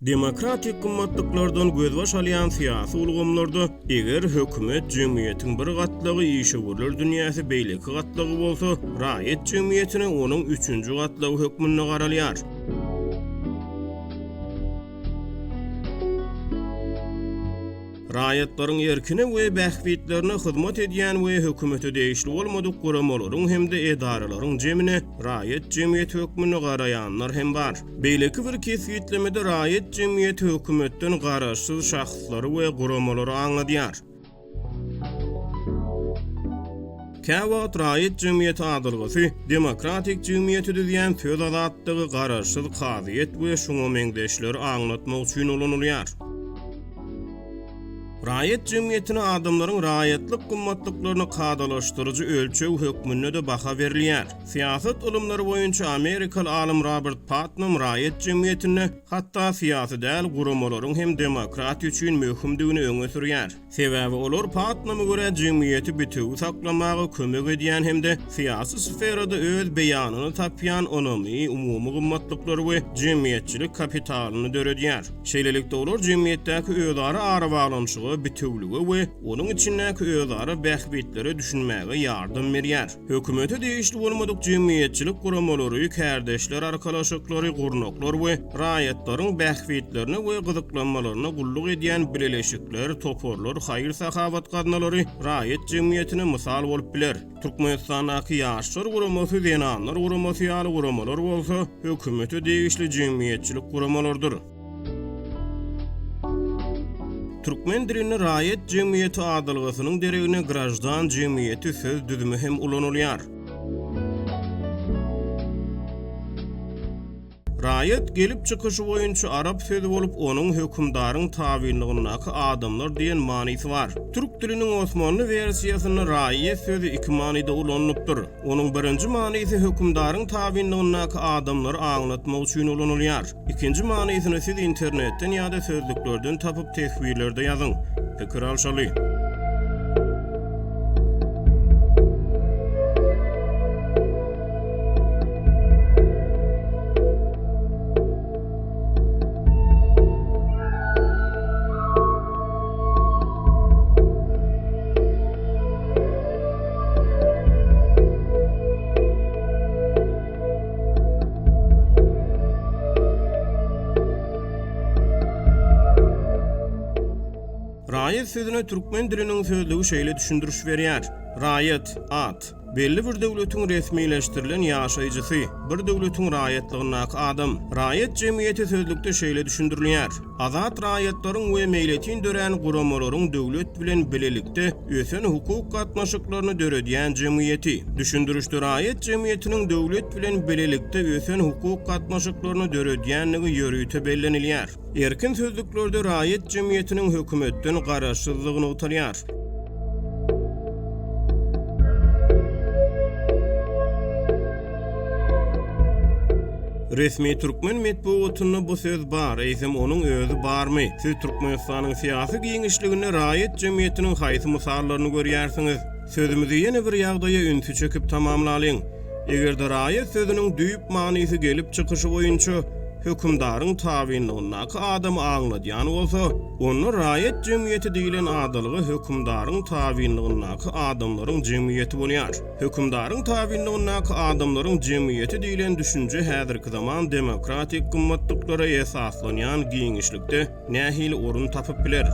Demokratik gymmatlyklardan gözbaş alýan syýasy ulgamlarda, eger hökümet jemgyýetiň bir gatlagy, işewürler dünýäsi beýleki gatlagy bolsa, raýat jemgyýetine onuň üçünji gatlagy hökmünde garalýar. Raýatlaryň erkine we bähbitlerine hyzmat edýän we hökümete degişli bolmadyk guramalaryň hem-de edaralaryň jemine raýat jemgyýeti hökmünde garaýanlar hem bar. Beýleki bir kesgitlemede raýat jemgyýeti hökümetden garaşsyz şahslary we guramalary aňladýar. Käwagt raýat jemgyýeti adalgasy demokratik jemgyýeti düzýän söz azatlygy, garaşsyz kazyýet we şuňa meňzeşleri aňlatmak üçin ulanylýar. Raýat jemgyýetine adamlaryň raýatlyk gymmatlyklaryny kadalaşdyryjy ölçeg hökmünde-de baha berilýär. Syýasat ylymlary boýunça amerikaly alym Robert Patnam raýat jemgyýetinde hatda syýasy däl guramalaryň hem demokratiýa üçin möhümdigini öňe sürýär. Sebäbi olar Patnama görä jemgyýeti bitewi saklamaga kömek edýän hem-de syýasy sferada öz beýanyny tapýan ynamy, umumy gymmatlyklary we jemgyýetçilik kapitalyny döredýär. Şeýlelikde, olar jemgyýetdäki özara arabaglanyşyga, bitewülige we onuň içindäki özara bähbitlere düşünmäge ýardam berýär. Hökümete degişli bolmadyk jemgyýetçilik guramalary, kärdeşler arkalaşyklary, gurnaklar we raýatlaryň bähbitlerine we gyzyklanmalaryna gulluk edýän bileleşikler, toparlar, haýyr-sahawat gaznalary raýat jemgyýetine mysal bolup biler. Türkmenistandaky Ýaşlar guramasy, Zenanlar guramasy ýaly guramalar bolsa hökümete degişli jemgyýetçilik guramalarydyr. Türkmen dilinde raýat jemgyýeti adalgasynyň deregine graždan jemgyýeti söz düzümi hem ulanylýar. Raýat gelip çykyşy boýunça arap sözi bolup, onuň hökümdaryň tabynlygyndaky adamlar diýen manysy bar. Türk diliniň osmanly wersiýasynda raýet sözi iki manyda ulanylypdyr. Onuň birinji manysy hökümdaryň tabynlygyndaky adamlary aňlatmak üçin ulanylýar. Ikinji manysyny siz internetden ýa-da sözlüklerden tapyp teswirlerde ýazyň. Pikir alşaly. Raýat sözüne türkmen diliniň sözlügi şeýle düşündiriş berýär, Raýat, at. Belli bir döwletiň resmileşdirilen ýaşaýjysy, bir döwletiň raýatlygyndaky adam. Raýat jemgyýeti sözlükde şeýle düşündirilýär, Azat raýatlaryň we meýletin dörän guramalaryň döwlet bilen bilelikde ösen hukuk gatnaşyklaryny döredýän jemgyýeti. Düşündirişde raýat jemgyýetiniň döwlet bilen bilelikde ösen hukuk gatnaşyklaryny döredýändigi ýörite bellenilýär. Erkin sözlüklerde raýat jemgyýetiniň hökümetden garaşsyzlygy nygtalýar. Resmi türkmen metbugatynda bu söz bar, eýsem onuň özi barmy? Siz Türkmenistanyň syýasy giňişliginde raýat jemgyýetiniň haýsy mysallaryny görýärsiňiz? Sözümizi ýene bir ýagdaýa ünsi çekip tamamlalyň. Eger-de raýat sözüniň düýp manysy gelip çykyşy boýunça hökümdaryň tabynlygyndaky adamy aňladýan bolsa, onda raýat jemgyýeti diýlen adalga hökümdaryň tabynlygyndaky adamlaryň jemgyýeti bolýar. Hökümdaryň tabynlygyndaky adamlaryň jemgyýeti diýlen düşünje häzirki zaman demokratik gymmatlyklara esaslanýan giňişlikde nähili orun tapyp biler?